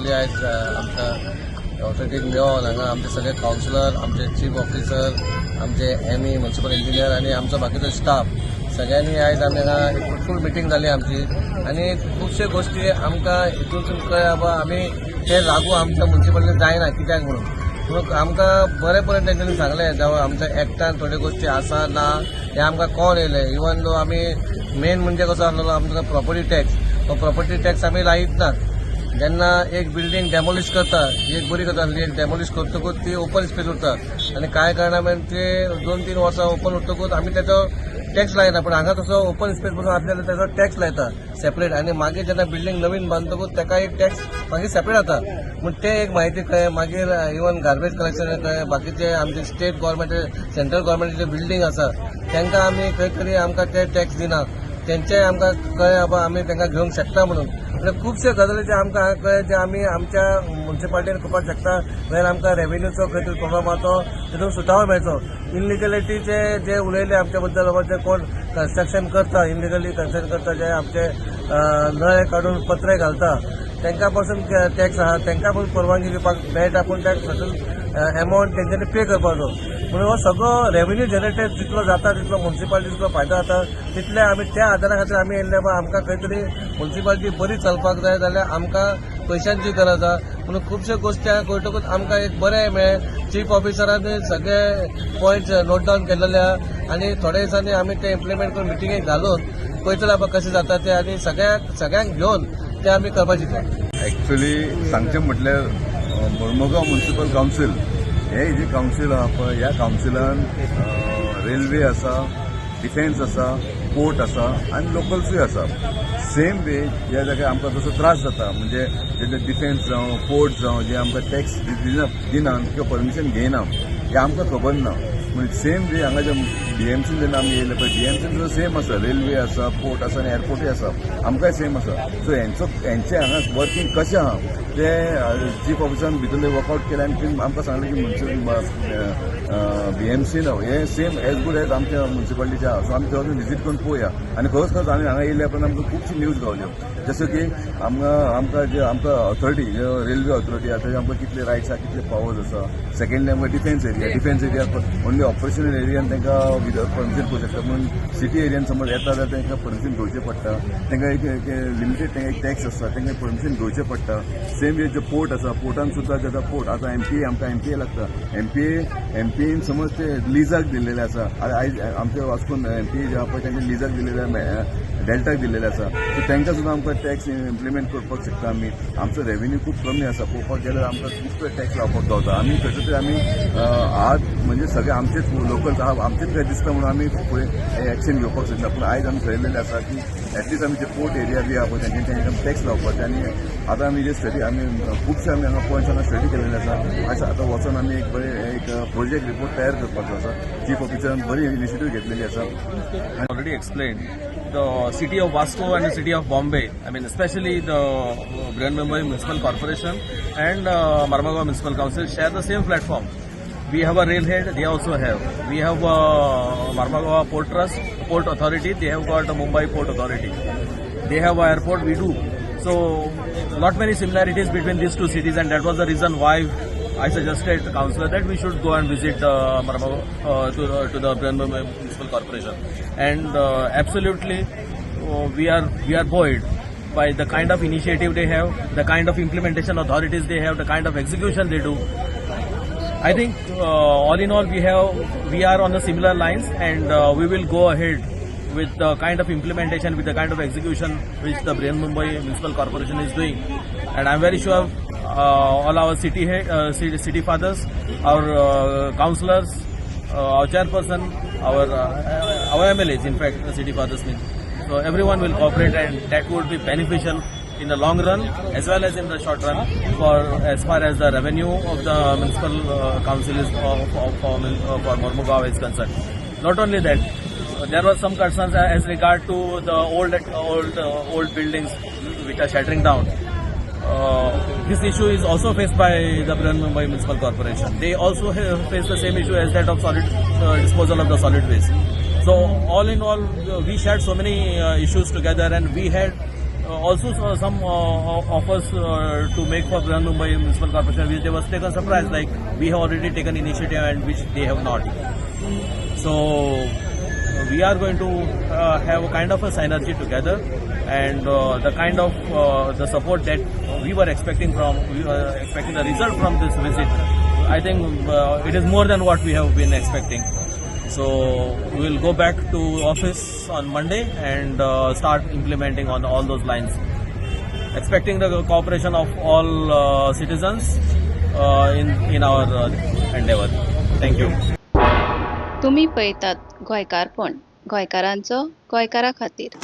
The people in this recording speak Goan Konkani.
ऑफिशियली आयज आमकां ऑथॉरिटीक मेळोन हांगा आमचे सगळे कावन्सिलर, आमचे चीफ ऑफिसर, आमचे एमई, म्युन्सिपल इंजिनियर आनी आमचो बाकीचो स्टाफ सगळ्यांनी आयज आमी हांगा एक फ्रुटफूल मिटींग जाली आमची. आनी खुबशे गोश्टी आमकां हितून कळ्ळें बाबा आमी ते लागू आमच्या म्युन्सिपालिटी जायना कित्याक म्हणून. पूण आमकां बरें बरें तेंच्यांनी सांगलें, जावं आमच्या एक्टान थोड्यो गोश्टी आसा ना हें आमकां कळोन येयलें. इवन दो आमी मेन म्हणजे कसो आसलेलो आमकां प्रॉपर्टी टॅक्स, तो प्रॉपर्टी टॅक्स आमी लायत नात. जेन्ना एक बिल्डींग डेमोलिश करता, एक बरी करता, एक डेमोलिश करतकूच ती ओपन स्पेस उरता आनी कांय कारणां ते 2-3 वर्सां ओपन उरतकूच आमी तेचो टॅक्स लायना. पूण हांगा तसो ओपन स्पेस पसून आसले जाल्यार तेचो टॅक्स लायता सेपरेट आनी मागीर जेन्ना बिल्डींग नवीन बांदतकूच तेका एक टॅक्स मागीर सेपरेट जाता. म्हूण ते एक म्हायती कळ्ळें. मागीर इवन गार्बेज कलेक्शन कळ्ळें. बाकीचे आमचे स्टेट गव्हर्मेंट, सेंट्रल गव्हर्मेंटाचे बिल्डींग आसा तांकां आमी खंय तरी आमकां ते टॅक्स दिना, तेंचेय आमकां कळ्ळें बाबा आमी तांकां घेवंक शकता म्हणून. म्हणजे खुबशे गजाली जे आमकां कळ्ळें जे आमी आमच्या म्युन्सिपालिटीन करपाक शकता, वयर आमकां रेवेन्यूचो खंय तरी प्रोब्लम आहा तो तितून सुटावो मेळचो. इनलिगलिटीचे जे उलयले आमच्या बद्दल बाबा जे कोण कन्स्ट्रक्शन करता, इनलिगली कन्स्ट्रक्शन करता, जे आमचे नळे काडून पत्रे घालता तांकां पासून टॅक्स आहा, तांकां पसून परवानगी दिवपाक मेळटा, पूण टॅक्स एमावंट तेंच्यांनी पे करपाचो. म्हणून हो सगळो रेवेन्यू जनरेटेड जितलो जाता तितलो म्युन्सिपालिटी जितलो फायदो जाता तितले आमी त्या आदारा खातीर आमी येयल्ले. आमकां खंय तरी म्युन्सिपालिटी बरी चलपाक जाय जाल्यार आमकां पयशांची गरज आहा. म्हणून खुबश्यो गोश्टी हांगा कळटकूच आमकां एक बरें मेळ्ळें. चीफ ऑफिसरान सगळे पॉयंट्स नोट डावन केलेले आहा आनी थोड्या दिसांनी आमी ते इम्प्लिमेंट करून मिटिंगेक घालून पळयतले बाबा कशें जाता ते आनी सगळ्यांक घेवन ते आमी करपाची. एक्चुअली सांगचें म्हटल्यार मर्मगांव म्युन्सिपल कावन्सील हे जे कावन्सील आहा पळय, ह्या कावन्सिलान रेल्वे आसा, डिफेन्स आसा, पोर्ट आसा आनी लोकल्सूय आसा. सेम वे ज्या जाग्यार आमकां जसो त्रास जाता, म्हणजे जेन्ना डिफेन्स जावं पोर्ट जावं जे आमकां टॅक्स दिना किंवा परमिशन घेयना हें आमकां खबर ना. म्हणजे सेम वे हांगा जे बीएमसीन जेन्ना आमी येयले पळय, बीएमसीन सुद्दां सेम आसा, रेल्वे आसा, पोर्ट आसा आनी एअरपोर्टूय आसा, आमकांय सेम आसा. सो हेंचे हांगा वर्किंग कशें आहा ते चीफ ऑफिसरान भितरले वर्कआउट केलें आनी आमकां सांगलें की बीएमसीन हे सेम एज गुड एज आमच्या म्युन्सिपालिटीचे आहा. सो आमी थंय वचून विजीट करून पळोवया. आनी खरोच खरोच आमी हांगा येयल्या उपरांत आमकां खुबशी न्यूज गावल्यो, जशें की आमकां जे आमकां ऑथॉरिटी, रेल्वे ऑथॉरिटी आहा तेजे आमकां कितले रायट्स आहा, कितले पावर्स आसा. सेकंडली आमकां defence area, defence area only operational एरियान तांकां विदाउट परमिशन करूं शकता, पूण सिटी एरियान समज येता जाल्यार तांकां परमिशन घेवचें पडटा. तांकां एक लिमिटेड तांकां एक टॅक्स आसता, तांकां परमिशन घेवचें पडटा. सेम वे जे पोर्ट आसा, पोर्टान सुद्दां जाता पोर्ट आतां एमपीए, आमकां एमपीए लागता. एमपीएन समज ते लिजाक दिल्लेले आसा. आयज आमच्या वास्कोन एमपीए जे आहा पळय तांकां लिजाक दिल्लेले, डेल्टाक दिल्लेले आसा. सो तांकां सुद्दां आमकां टॅक्स इम्प्लिमेंट करपाक शकता आमी. आमचो रेवेन्यू खूब कमी आसा, पळोवपाक गेल्यार आमकां खूब टॅक्स लावपाक गावता. आमी खंयसर तरी आमी आज म्हणजे सगळे आमचेच लोकल आहा, आमचेच काय दिसता म्हणून आमी फुडें एक्शन घेवपाक शकना. पूण आयज आमी थरयलेलें आसा की एटलिस्ट आमी जे पोर्ट एरिया बी आहा पळय तांच्यांनी टॅक्स लावपाचे. आनी आतां आमी जे स्टडी आमी खुबशे आमी हांगा पॉयंट्स हांगा स्टडी केलेले आसा. आतां वचोन आमी एक बरें एक प्रोजेक्ट रिपोर्ट तयार करपाचो आसा. चीफ ऑफिसरान बरी इनिशिएटीव घेतलेली आसा. Already explained, the city of Vasco and the city of Bombay, I mean especially the Brihanmumbai Municipal Corporation and Marmagao Municipal Council share the same platform. We have a railhead, they also have. We have Marmagao Port Trust, Port Authority, they have got a Mumbai Port Authority. They have an airport, we do. So, lot many similarities between these two cities, and that was the reason why I suggested the councillor that we should go and visit Marmagao, to the Brihanmumbai Municipal Corporation. And absolutely, we are buoyed by the kind of initiative they have, the kind of implementation authorities they have, the kind of execution they do. I think all in all we are on the similar lines, and we will go ahead with the kind of implementation, with the kind of execution which the Brihanmumbai Municipal Corporation is doing. And I'm very sure all our city fathers, our councillors, our chairperson, our MLAs, in fact, the city fathers mean. So everyone will cooperate, and that would be beneficial in the long run as well as in the short run for as far as the revenue of the municipal council is for Mormugao is concerned. Not only that, there were some concerns as regard to the old buildings which are shattering down. This issue is also faced by the Brihanmumbai Municipal Corporation. They also face the same issue as that of solid disposal of the solid waste. So all in all, we shared so many issues together, and we had also some offers to make for Brihanmumbai Municipal Corporation, which they was taken surprise, like we have already taken initiative and which they have not. So we are going to have a kind of a synergy together, and the kind of the support that we were expecting from, we were expecting the result from this visit. I think it is more than what we have been expecting. So we will go back to office on Monday and start implementing on all those lines. Expecting the cooperation of all citizens in our endeavor. Thank you. तुम्ही पळयतात गोंयकारपण, गोंयकारांचो गोंयकारा खातीर.